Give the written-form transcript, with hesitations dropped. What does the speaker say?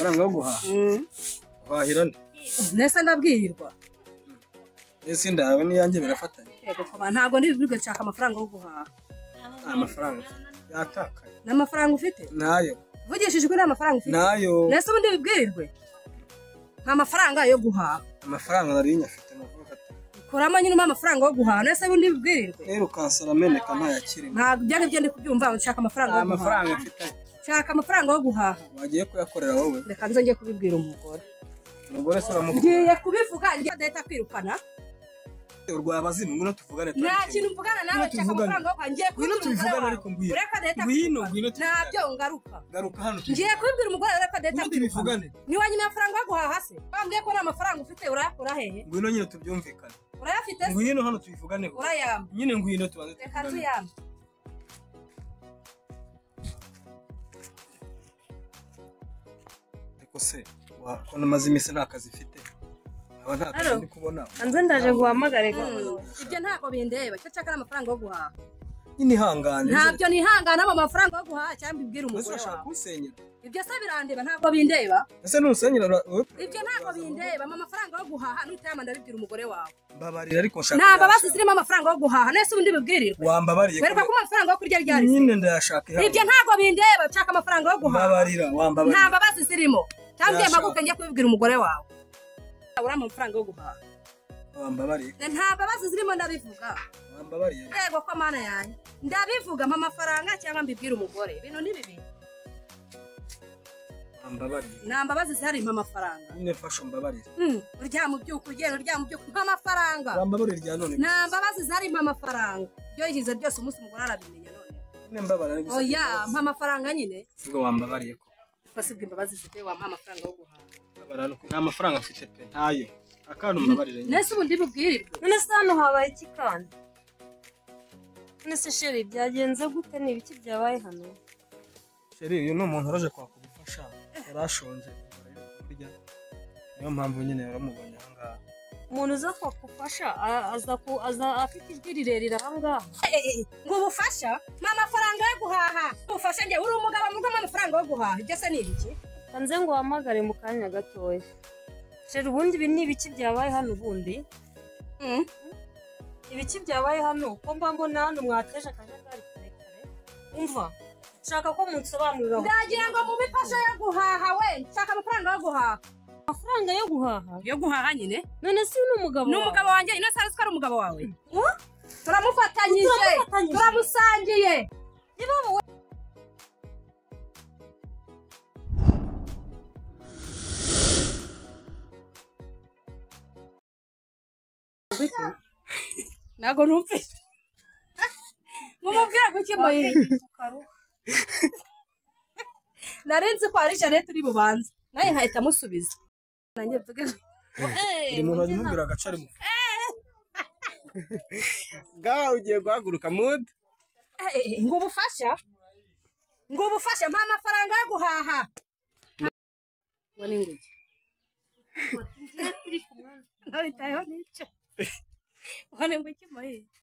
Amafaranga yo guhaha? Wahira nde? Nese ndabwirwa. Ese ndawe n'iyanjye birafatanye. Yego koma ntago ndibwirwa, nshaka amafaranga yo guhaha. Amafaranga yatakaye. N'amafaranga ufite? Nayo. Vugishijwe n'amafaranga ufite? Nayo. Nese ubundi bibwirirwe? Nta mafaranga yo guhaha. Amafaranga nari nyafite navuga ati kuramo nyine amafaranga yo guhaha. Nese ubundi bibwirirwe? Rero kansara ameneka ntayakirimo. Ntabwo ibyo ngibyo ndi kubyumva, nshaka amafaranga yo guhaha. Amafaranga mfite. Nshaka amafaranga yo guhaha. Wagiye kuyakorera wowe? Reka nze ngiye kubibwira umugore. Umugore se uramukunda? Ngiye kubivuga, ngiye adahita kwirukana. Urwaye abazimu, ngwino tuvugane. Nta kintu mvugana nawe, nshaka amafaranga yo guhaha. Ngiye ngwino tubivugane ariko ngwino. Ureka adahita ngwino, ngwino tuvugane. Ntabyo ngaruka. Garuka hano. Ngiye kubibwira umugore ureka adahita kwirukana. Ni wanyuma amafaranga yo guhaha se? Bambwiye ko nta mafaranga ufite, urayakura hehe? Ngwino nyine tubyumvikane. Urayafite se? Ngwino hano tubivugane. Urayamba. Nyine ngwino tubanze tuvugane. Reka tuyambe. Ariko se ko namaze iminsi nta kazi mfite, aba nta kazi ndi kubona. Anze ndaje guhamagare. Ibyo ntabwo bindeba, icyo nshaka ni amafaranga yo guhaha. Nyine ihangane. Ntabyo nihangana mu mafaranga yo guhaha cyangwa mbibwire umugore wawe. Urashaka kunsenyera? Ibyo se birandeba, ntabwo bindeba. Ese ntusenyera? Ibyo ntabwo bindeba, mama amafaranga yo guhaha nutayama ndabibwira umugore wawe. Mbabarira ariko nshaka. Nta mbabazi zirimo amafaranga yo guhaha, nese ubundi bibwirirwe. Wambabariye. Wereka ko amafaranga yo kurya ryari? Nyine ndayashaka. Ibyo ntabwo bindeba, nshaka amafaranga yo guhaha. Mbabarira, wambabariye. Nta mbabazi zirimo. Cyangwa mpaguke njye kubibwira umugore wawe. Uri amafaranga yo guhaha. Wambabariye. Nta mbabazi zirimo ndabivuga. Wambabariye. Yego ko mana yanjye. Ndabivuga mpa amafaranga cyangwa mbibwire umugore. Ibintu ni bibi. Wambabariye. Nta mbabazi zihari, mpa amafaranga. Nyine mfasha umbabarire. Uryama ubyuka ugenda, uryama ubyuka, mpa amafaranga. Wambabarire rya none. Nta mbabazi zihari, mpa amafaranga. Ibyo yigize byose umunsi umugore arabimenya none. Nyine mbabarira gusa. Oya, mpa amafaranga nyine. Ubwo wambabariye ko. Basibwe imbabazi zite, wampa amafaranga yo guhaha. Nta mafaranga mfite pe, ntayo. Akantu mbabarire nyine. Nese ubundi bubwirirwe. None se hano habaye iki kandi? None se sheri byagenze gute, ni ibiki byabaye hano? Sheri uyu ni umuntu uraje kwaka ubufasha, yarashonje kurya. Niyo mpamvu nyine yaramubonye aha ngaha. Umuntu uza kwakufasha aza afite ijwi rirerire aha ngaha. Ngo ubufasha? Mpa amafaranga yo guhaha. Ubufasha njye uri umugabo mugo mpa amafaranga yo guhaha. Ibyo se ni ibiki? Nze ngo uhamagare mu kanya gatoya. Sheri ubundi ibi ni ibiki byabaye hano ubundi? Ibiki byabaye hano ko mba mbona hano mwateje akajagari karekare. Umva, nshaka ko munsobanurira. Ndagira ngo mubifashe yo guhaha we, nshaka amafaranga yo guhaha. Amafaranga yo guhaha? Yo guhaha nyine. None si uyu ni umugabo wawe? Ni umugabo wanjye, ino sari ko ari umugabo wawe. Turamufatanyije, turamusangiye. Niba wowe ntabwo numvise. Mumubwira kuki moye? Nari nzi ko ari Jeannette uri bubanze. Naye nkahita musubiza. Nanjye mvuge. Uri muntu wajya agace arimo. Ngaho ugiye guhaguruka mood. Ngo ubufasha? Ngo ubufasha mpa amafaranga yo guhaha. Ngo ni nguki. Ntabitayeho n'icyo. Ngo ni nguki moye?